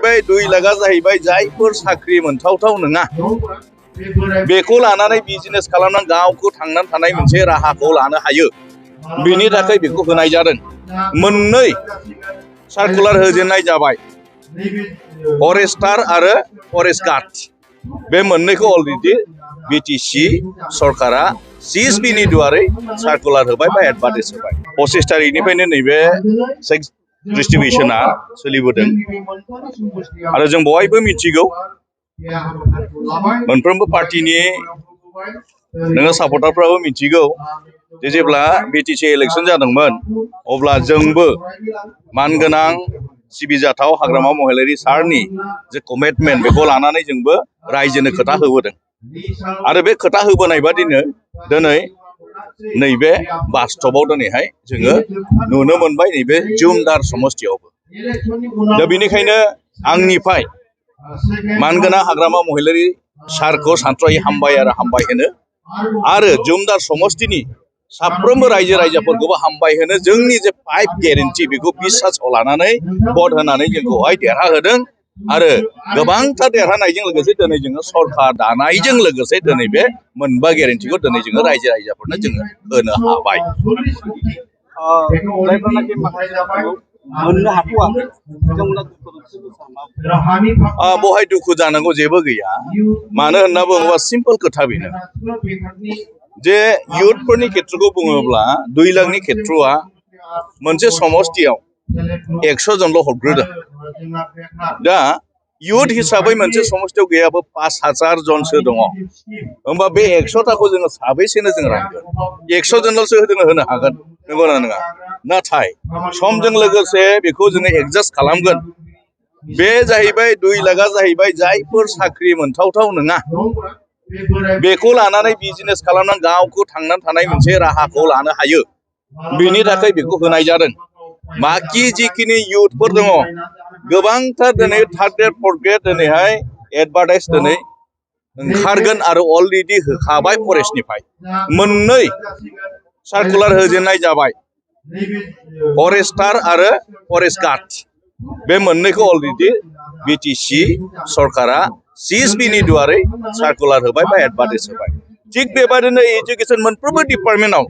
जाहैबाय 2 लाखा जाहैबाय जायफोर साख्रि मोनथावथाव नङा बेखौ लानानै बिजनेस खालामनानै गावखौ थांनानै थानाय मोनसे राहाखौ लानो हायो बेनि थाखाय बेखौ होनाय जादों मोननै सार्कुलार होजेननाय जाबाय फरेस्टार आरो फरेस्ट गार्ड बे मोननैखौ अलरेडि बिटिसि सरकारा CSB नि दुआरै सार्कुलार होबाय बा एडभार्टाइज होबाय 25 तारिखनिफ्रायनो नैबे सेक्स डिस्ट्रिबिउशना सोलिबोदों आरो जों बयबो मिथिगौ मोनफ्रोमबो पार्टिनि नोङो सापर्टारफ्राबो मिथिगौ जे जेब्ला बिटिसि इलेक्शन जादोंमोन अब्ला जोंबो मानगोनां सिबिजाथाव हाग्रामा महिलारि सारनि जे कमिटमेन्ट बेखौ लानानै जोंबो रायजोनो खोथा होबोदों आरो बे खोथा होबोनाय बादिनो दिनै नैबे बास्तबाव दिनैहाय जोङो नुनो मोनबाय नैबे जुमदार समस्तियावबो दा बेनिखायनो आंनिफ्राय मानगोनां हाग्रामा महिलारि सारखौ सानथ्र'हायै हामबाय होनो आरो जुमदार समस्तिनि साफ्रोमबो रायजो राजाफोरखौबो हामबाय होनो जोंनि जे 5 गेरेन्टि बेखौ बिसासाव लानानै भट होनानै जोंखौहाय देरहाहोदों आरो गोबांथार देरहानायजों लोगोसे दिनै जोङो सरकार दानायजों लोगोसे दिनै बे मोनबा गेरेन्टिखौ दिनै जोङो रायजो राजाफोरनो जोङो होनो हाबाय बहाय दुखु जानांगौ जेबो गैया मानो होनना बुङोबा सिम्पल खोथा बेनो जे इयुथफोरनि खेत्रखौ बुङोब्ला 2 लाखनि खेत्रआ मोनसे समस्तियाव 100 जनल' हरग्रोदों दा इयुथ हिसाबै मोनसे समस्तियाव गैयाबो 5000 जनसो दङ होमबा बे 100टाखौ जोङो साबैसेनो जों रानगोन 100 जनल'सो होनो हागोन नंगौना नङा नाथाय समजों लोगोसे बेखौ जोङो एडजास्ट खालामगोन बे जाहैबाय 2 लाखा जाहैबाय जायफोर साख्रि मोनथावथाव नङा बेखौ लानानै बिजनेस खालामनानै गावखौ थांनानै थानाय मोनसे राहाखौ लानो हायो बेनि थाखाय बेखौ होनाय जादों बाखि जिखिनि इयुथफोर दङ गोबांथार दिनै थार्ड ग्रेड फर्थ ग्रेड दिनैहाय एडभार्टाइज दिनै ओंखारगोन आरो अलरेडि होखाबाय फरेस्टनिफ्राय मोननै सार्कुलार होजेननाय जाबाय फरेस्टार आरो फरेस्ट गार्ड बे मोननैखौ अलरेडि बिटिसि सरकारा CSB नि दुआरै सार्कुलार होबाय बा एडभार्टाइज होबाय थिग बेबादिनो एजुकेशन मोनफ्रोमबो डिपार्टमेन्टआव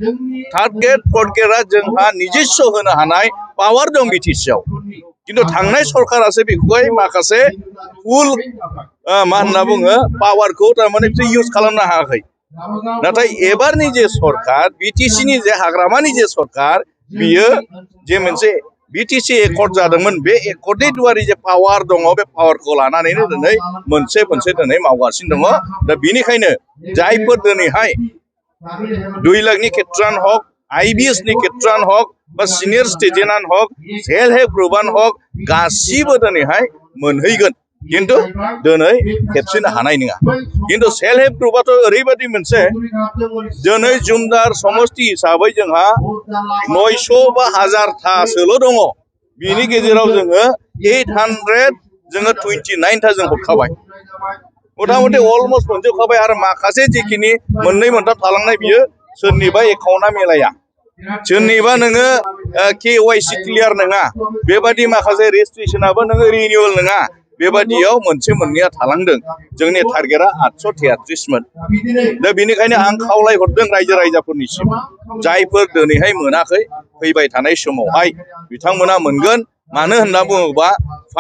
थार्ड ग्रेड फर्थ ग्रेडआ जोंहा निजिस्स होनो हानाय पावार दं बिटिसिआव किन्तु थांनाय सरकारासो बेखौहाय माखासे फुल मा होनना बुङो पावारखौ थारमाने इउज खालामनो हायाखै नाथाय एबारनि जे सरकार बिटिसिनि जे हाग्रामानि जे सरकार बियो जे मोनसे बिटिसि एकर्ड जादोंमोन बे एकर्डनि दुआरि जे पावार दङ बे पावारखौ लानानैनो दिनै मोनसे दिनै मावगासिनो दङ दा बेनिखायनो जायफोर दिनैहाय 2 लाखनि खेत्रआनो हक IBS नि खेत्रआनो हक बा सिनियर सिटिजेनानो हक सेल्फ हेल्प ग्रुपआनो हक गासिबो दिनैहाय मोनहैगोन किन्तु दिनै खेबसेनो हानाय नङा किन्तु सेल्फ हेल्प ग्रुपआथ' ओरैबायदि मोनसे दिनै जुमदार समस्ति हिसाबै जोंहा 900 बा 1000थासोल' दङ बिनि गेजेराव जोङो 800 जोङो 29था जों हरखाबाय मथा मथि अलमस्ट मोनजोबखाबाय आरो माखासे जिखिनि मोननै मोनथाम थालांनाय बियो सोरनिबा एकाउन्टआ मिलाया सोरनिबा नोङो KYC क्लियार नङा बेबादि माखासे रेजिस्ट्रेसनाबो नोङो रिनिउवेल नङा बेबादियाव मोनसे मोननैया थालांदों जोंनि टारगेटआ 833 मोन दा बेनिखायनो आं खावलायहरदों रायजो राजाफोरनिसिम जायफोर दिनैहाय मोनाखै फैबाय थानाय समावहाय बिथांमोना मोनगोन मानो होनना बुङोबा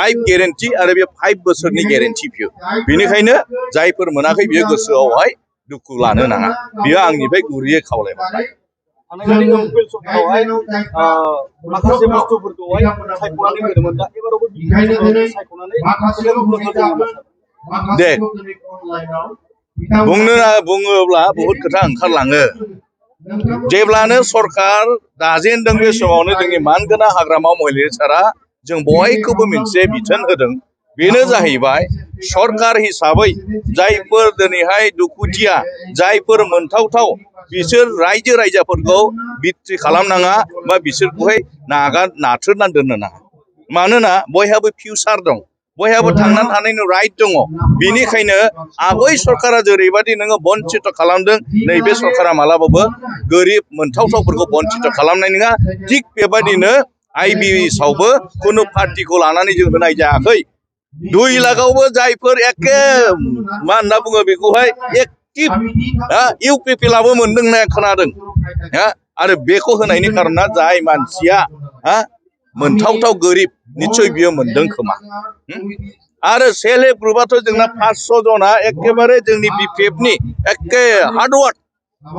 5 गेरेन्टि आरो बे 5 बोसोरनि गेरेन्टि बियो बेनिखायनो जायफोर मोनाखै बियो गोसोआवहाय दुखु लानो नाङा बियो आंनिफ्राय गुरैयै खावलायहरनाय माखासे बुस्थुफोरखौहाय सायख'नानै होदोंमोन दा एबारावबो दे बुङोब्ला बहुद खोथा ओंखारलाङो जेब्लानो सरकार दाजेनदों बे समावनो जोंनि मानगोनां हाग्रामा महिलारि सारा जों बयखौबो मोनसे बिथोन होदों बेनो जाहैबाय सरकार हिसाबै जायफोर दिनैहाय दुखुथिया जायफोर मोनथावथाव बिसोर रायजो राजाफोरखौ बिट्रि खालामनाङा बा बिसोरखौहाय नाथ्रोदनानै दोननो नाङा मानोना बयहाबो फिउचार दं बयहाबो थांनानै थानायनि राइट दङ बेनिखायनो आबै सरकारा जेरैबायदि नोङो बन्चित खालामदों नैबे सरकारा मालाबाबो गोरिब मोनथावथावफोरखौ बन्चित खालामनाय नङा थिग बेबायदिनो IBS आवबो खुनु पार्टिखौ लानानै जों होनाय जायाखै 2 लाखआवबो जायफोर एखे मा होनना बुङो बेखौहाय एक्टिभ इउपिपि लाबो मोनदों होनना खोनादों आरो बेखौ होनायनि कारना जाय मानसिया मोनथावथाव गोरिब निस्सय बियो मोनदों खोमा आरो सेल्फ हेल्प ग्रुपआथ' जोंना 500 जना एखेबारे जोंनि बिपिएफनि एखे हार्डवार्क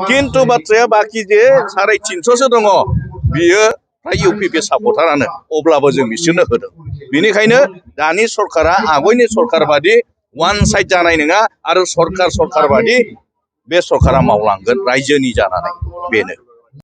खिन्थु बाथ्राया बाखि जे 350सो दङ बियो फ्राय इउपिपि सापर्टारानो अब्लाबो जों बिसोरनो होदों बेनिखायनो दानि सरकारा आगयनि सरकार बादि वान साइड जानाय नङा आरो सरकार बादि बे सरकारा मावलांगोन रायजोनि जानानै बेनो